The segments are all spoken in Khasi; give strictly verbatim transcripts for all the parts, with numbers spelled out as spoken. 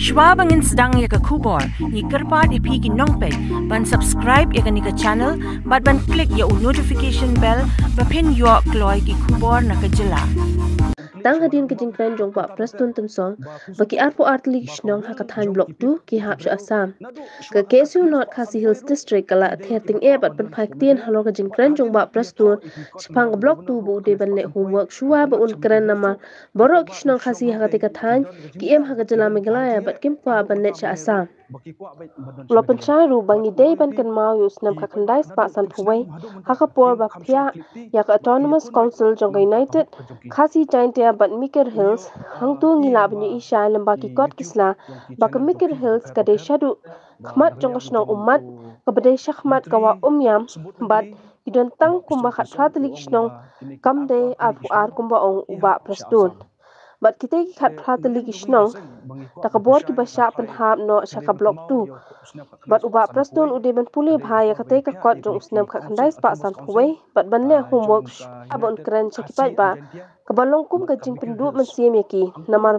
Shwa ba ngin sdang ïa ka khubor, ngi kyrpad ïa phi ki nongpeit ban subscribe ïa kane ka channel bad ban click ïa u notification bell ba phin ïoh kloi ki khubor na ka jylla. Tang hadien ka jingkren jong Bah Prestone Tynsong ba ki arphew ar tylli ki shnong ha ka thaiñ Block two ki hap sha Assam. Ka K S U North Khasi Hills District ka la ther tyngeh bad pynphai ktien halor ka jingkren jong Bah Prestone shaphang ka Block two ba u dei ban leh homework shuwa ba un kren namar baroh ki shnong Khasi ha katei ka thaiñ ki im ha ka jylla Meghalaya bad kim kwah ban leit sha Assam. U la pynshai ruh ba ngi dei ban kynmaw ïa u snem khatkhyndai spah sanphew wei ha ka por ba phiah ïa ka Autonomous Council jong ka United Khasi Jaintia bad Mikir Hills. Hangto ngi lah ban ïohi shai lyngba ki kot ki sla ba ka Mikir Hills ka dei shaduh khmat jong ka shnong Ummat kaba dei shakhmat ka wah Umiam bad ki don tang kumba khatphra tylli ki shnong, kam dei arphew ar kumba ong u Bah Prestone. Bad kitei ki khatphra tylli ki shnong da ka bor kiba shah pynhap noh sha ka Block two. Bad u Bah Prestone u dei ban pule bha ïa katei ka kot jong u snem khatkhyndai spah sanphew wei bad ban leh homework shuwa ba un kren sha ki paidbah kaba long kum ka jingpynduh mynsiem ïa ki namar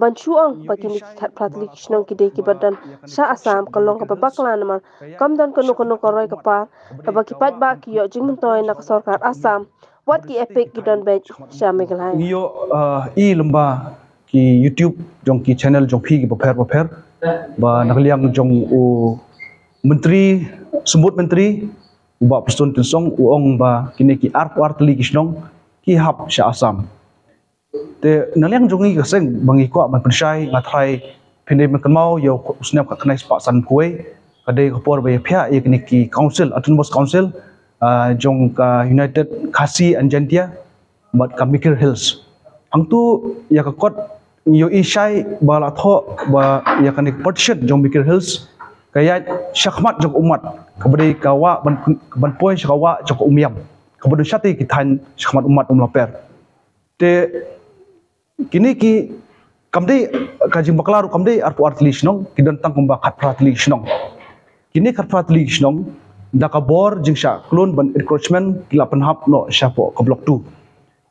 ban shu ong ba kine ki khatphra tylli ki shnong ki dei kiba don sha Assam ka long kaba bakla namar kam don kano kano ka roi ka par kaba ki paidbah ki ïoh jingmyntoi na ka sorkar Assam wat ki EPIC ki don beit sha Meghalaya. Ngi ïoh, uh, i lyngba ki YouTube jong ki channel jong phi kiba pher ba pher ba na ka liang jong u Myntri, Symbud Myntri u Bah Prestone Tynsong u ong ba kine ki arphew ar tylli ki shnong ki hap sha Assam. Te na liang jong ngi ka seng ba ngi kwah ban pynshai, nga tharai phin dei ban kynmaw ïa u snem khatkhyndai spah sanphew wei ka dei ka por ba ïa phiah ïa kine ki council, Autonomous Council, ah, jong ka United Khasi and Jaintia bad ka Mikir Hills. Hangto ïa ka kot ngi ïohi shai ba la thoh ba ïa kane ka partition jong Mikir Hills ka ïaid shakhmat jong ka Ummat kaba dei ka wah ban, ban poi sha ka wah jong ka Umiam kaba don shatei ki thaiñ shakhmat Ummat Umlaper. Te kine ki kam dei ka jingbakla ruh, kam dei arphew ar tylli shnong, ki don tang kumba khatphra tylli shnong. Kine khatphra tylli shnong da ka bor jingshah klun ban encroachment ki la pynhap noh shapoh ka Block two.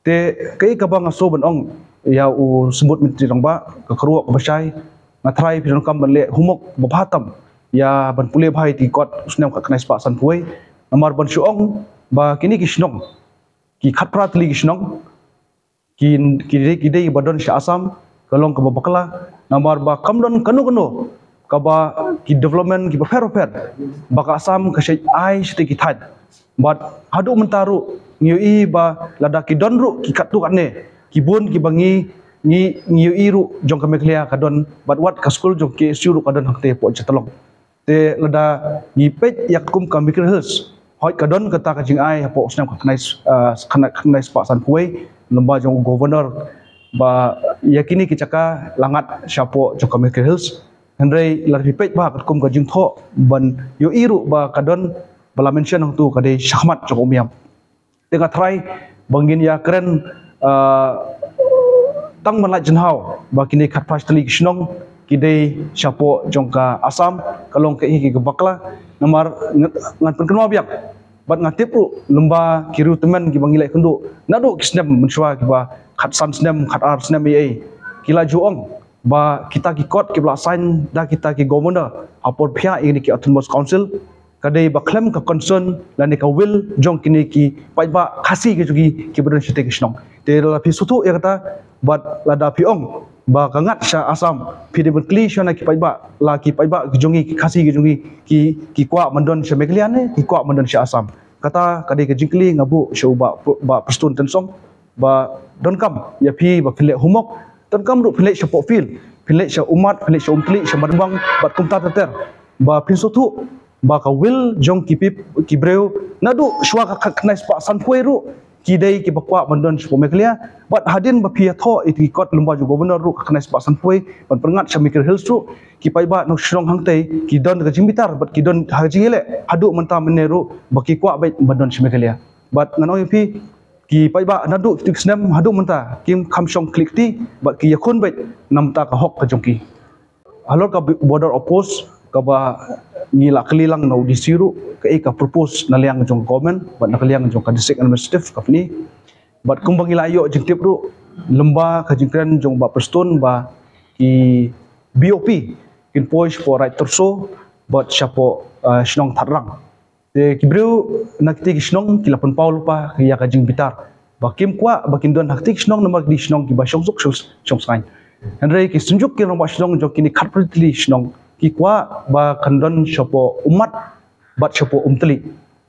Te kaei kaba nga sngew ban ong ïa u Symbud Myntri Rangbah, ka kyrwoh kaba shai, nga tharai phi donkam ban leh homework ba bha tam ïa ban pule bha ïa ki kot u snem khatkhyndai spah sanphew wei namar ban shu ong ba kine ki shnong, ki khatphra tylli ki shnong ki, ki dei, ki dei ba don sha Assam ka long kaba bakla namar ba kam don kano kano kaba ki development kiba pher ba pher ba ka Assam ka shait ai shatei ki thaiñ. Bad haduh mynta ruh ngi ïohi ba lada ki don ruh ki katto katne ki bun kiba ngi, ngi, ngi ïohi ruh jong ka Meghalaya ka don bad wat ka skul jong K S U ruh ka don hangtei hapoh Jaiñtia Tallong. Te lada ngi peit ïa kum ka Mikir Hills, hooid ka don kata ka jingai hapoh u snem khatkhyndai, ah, khyndai, khyndai spah sanphew wei lyngba jong u Governor ba ïa kine ki jaka la ngat shapoh jong ka Mikir Hills. Hynrei lada phi peit bha katkum ka jingthoh ban ïohi ruh ba ka don ba la mention hangto ka dei shakhmat jong ka Umiam. Te nga tharai ba ngin ïa kren, ah, tang ban lait jingthaw ba kine khatphra tylli ki shnong ki dei shapoh jong ka Assam ka long kaei kaei kaba bakla. Namar ngan, ngan pynkynmaw biang bad nga tip ruh lyngba ki riew tymmen kiba ngi la ïakynduh naduh ki snem mynshuwa kiba khatsan snem, khatar snem ei ei, ki la ju ong ba kita ki kot kiba la sign da kita ki governor ha por phiah ïa kine ki Autonomous Council ka dei ba khlem ka concern lane ka will jong kine ki paidbah Khasi ki jong ki kiba don shatei ki shnong. Te lada phi sngewthuh ïa kata bad lada phi ong ba ka ngat sha Assam, phi dei ban kylli sha na ki paidbah, la ki paidbah ki jong ki, ki Khasi ki jong ki, ki, ki kwah ban don sha Meghalaya ne ki kwah ban don sha Assam. Kata ka dei ka jingkylli nga buh sha u Bah, Bah Prestone Tynsong ba donkam ïa phi ba phin leh homework, donkam ruh phin leit shapoh field, phin leit sha Ummat, phin leit sha Umthliew, sha Madangbang bad kumta ter ter ba phin sngewthuh ba ka will jong ki pei, ki briew naduh shuwa ka khatkhyndai spah sanphew wei ruh ki dei kiba kwah ban don shapoh Meghalaya. Bad hadien ba phi ïathoh ïa ki kot lyngba jong u Governor ruh khatkhyndai spah sanphew wei ban pyngngad sha Mikir Hills ruh, ki paidbah na shnong hangtei ki don ka jingbitar bad ki don ha ka jingïaleh haduh mynta mynne ruh ba ki kwah beit ban don sha Meghalaya. Bad ngan ong ïa phi, ki paidbah naduh kito ki snem haduh mynta kim kham shong khlieh kti bad ki ïakhun beit namar ka hok ka jong ki. Halor ka border outpost kaba ngi la kylli lang na u D C ruh kaei ka propose na liang jong government bad na ka liang jong ka district administrative company. Bad kumba ngi la ïoh jingtip ruh lyngba ka jingkren jong Bah Prestone ba ki B O P kin poi shapoh Raid Tyrso bad shapoh, ah, shnong Thadrang. Te ki briew na kiti ki shnong ki la pynpaw lypa ïa ka jingbitar ba kim kwah ba kin don ha kiti ki shnong namar ki dei shnong kiba shong suk shong, shong sngain. Hynrei ki synjuk ki rangbah shnong jong kine khatphra tylli shnong ki kwah ba kan don shapoh Ummat bad shapoh Umtylli.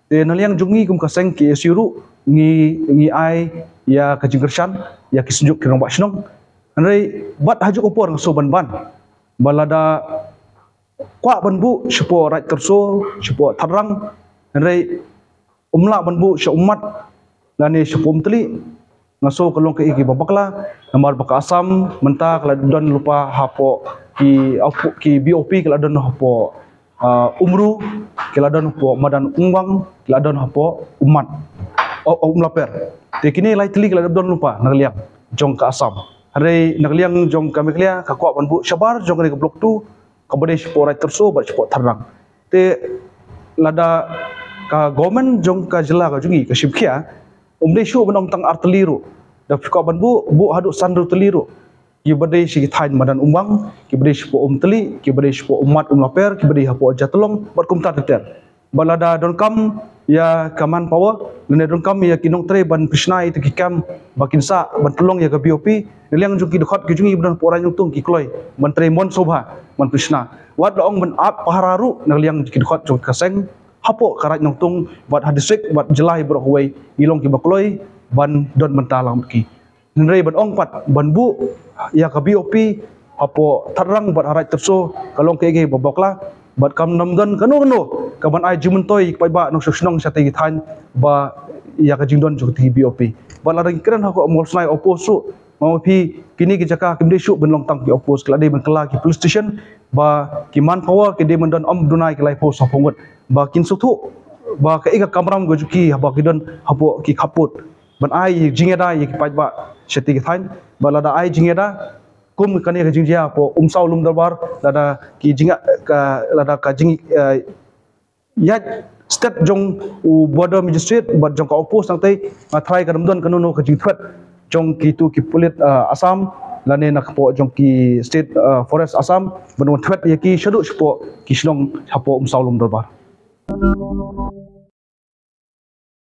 Te na liang jong ngi kum ka seng K S U ruh ngi, ngi ai ïa ka jingkyrshan ïa ki synjuk ki rangbah shnong. Hynrei bad ha juh ka por nga sngewban ban ba lada kwah ban buh shapoh Raid Tyrso, shapoh Thadrang, hynrei um lah ban buh sha Ummat lane shapoh Umtylli, nga sngew ka long kaei kaba bakla namar ba ka Assam mynta ka la don lypa hapoh ki, ki B O P ki la don hapoh, ah, Umru, ki la don hapoh Madan Umwang, ki la don hapoh Ummat, oh, oh, Umlaper. Te kine lai tylli ki la don lypa na ka liang jong ka Assam. Hynrei na ka liang jong ka Meghalaya ka kwah ban buh shabar jong kane ka Block two, kaba dei shapoh Raid Tyrso bad shapoh Thadrang. Te lada ka government jong ka jylla ka jong ngi ka shim khia, um dei shuh ban ong tang ar tylli ruh. Da phi kwah ban buh, buh haduh san tylli ruh. Kiba dei sha ki thaiñ Madan Umwang, kiba dei shapoh Umtylli, kiba dei shapoh Ummat Umlaper, kiba dei hapoh Jatulong bad kumta ter ter. Ba lada donkam ïa ka manpower lane donkam ïa ki nongtrei ban pynshna ïa ki kam ba kin sah ban pynlong ïa ka B O P, na liang jong ki dkhot ki jong ngi ba don hapoh Raid Nongtung ki kloi ban trei mon sngewbha ban pynshna. Wat la ong ban ap pahara ruh na liang jong ki dkhot jong ka seng hapoh ka Raid Nongtung bad ha district bad jylla baroh kawei ngi long kiba kloi ban don bynta lang bad ki. Hynrei ban ong pat ban buh ïa ka B O P hapoh Thadrang bad ha Raid Tyrso ka long kaei kaei ba bakla bad kam don kano kano kaban ai jingmyntoi ïa ki paidbah nongshong shnong shatei ki thaiñ ba ïa ka jingdon jong ka B O P. Bad lada ngi kren ha ka Mawsynrai outpost ruh, ma phi, kine ki jaka kim dei shuh ban long tang ki outpost, ki la dei ban kylla ki police station ba ki manpower ki dei ban don ym duna ki lai phew saw phew ngut ba kin sngewthuh ba kaei ka kamram ka jong ki haba ki don hapoh ki khappud ban ai jingïada ïa ki paidbah shatei ki thaiñ. Bad lada ai jingïada kum kane ka jingjia hapoh Umsaw Lumdorbar, lada ki jing, ka, lada ka jing, eh, ïaid stet jong u border magistrate bad jong ka outpost nangtei, nga tharai kan ym don kano kano ka jingthwet jong kitu ki pulit, eh, Assam lane na ka pdeng jong ki state, eh, forest Assam ban wan thwet ïa ki shaduh shapoh ki shnong hapoh Umsaw Lumdorbar.